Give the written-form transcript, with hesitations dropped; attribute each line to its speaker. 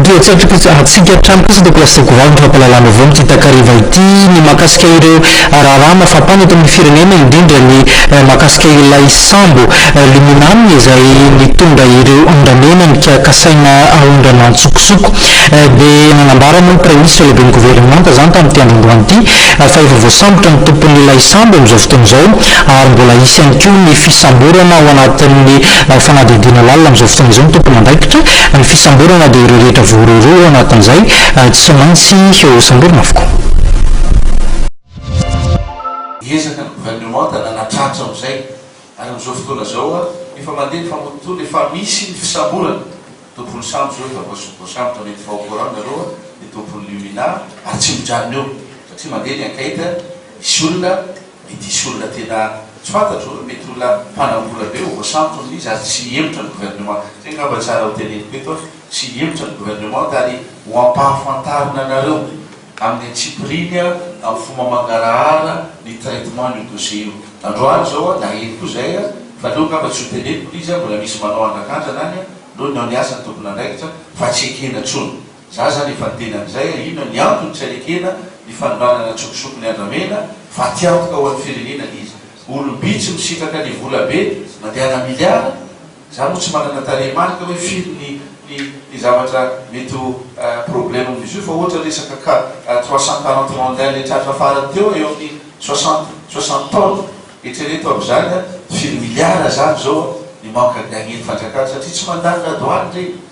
Speaker 1: Dia tsy atrika hatrany kosa dia mbola goavana ny fampahalalana vaovao amin'ity takariva ity ny mahakasika ireo raharaha mafampana eto amin'ny firenena, indrindra ny mahakasika ilay sambo Luminam izay nitondra ireo andramena kasaina haondrana an-tsokosoko. Dia nanambara moa ny Praiminisitra lehiben'ny governemanta izany tamin'ity androandroany ity fa efa voasambotra ny tompon'ilay sambo amin'izao fotoana izao ary mbola hisy ihany koa ny fisamborana ao anatin'ny fanadihadiana lalina amin'izao fotoana izao ny tompon'andraikitra. Ny fisamborana dia ireo rehetra voarohirohy ao anatin'izay tsy maintsy hosamborina avokoa.
Speaker 2: Niezaka ny governemanta nanatratra amin'izay ary amin'izao fotoana izao efa mandeha ny famotoana, efa misy ny fisamborana. Tompon'ny sambo izao efa voasambotra mety efa au courant nareo ny tompon'ny Lumina ary tsy mijanona eo satria mandeha ny enquête misy olona mety hisy olona tena tsy fantatro mety olona mpanam-bola be ho voasambotra amin'izy ary tsy hihemotra ny gouvernement zay angamba tsara ho teneniko eto tsy hihemotra ny gouvernement ary ho ampahafantarina anareo amin'ny antsipiriany amin'ny fomba mangarahara ny traitement an'io dossier io androany izao naheno koa zay fa aleo angamba tsy ho teneniko ilay izy mbola misy manao andrakandrana any Aleo ny ao ny asa ny tompon'andraikitra fa tsy ekena tsony. Za zany efa niteny an'izay a, inona ny antony tsy anekena ny fanondranana antsokosoko ny andramena, fatiantoka ho an'ny firenena le izy. Olom-bitsy misitraka ny vola be mandehana milliard, za moa tsy manana tarehimarika hoe firy ny ny ny zavatra mety ho problème amin'izy io fa ohatra resaka cas 340 rondelles tratra farany teo eo amin'ny 60 60 tonnes. Eritrereto amin'izany a, firy milliards zany zao ny manque à gagner ny fanjakana satria tsy mandany la douane ireny.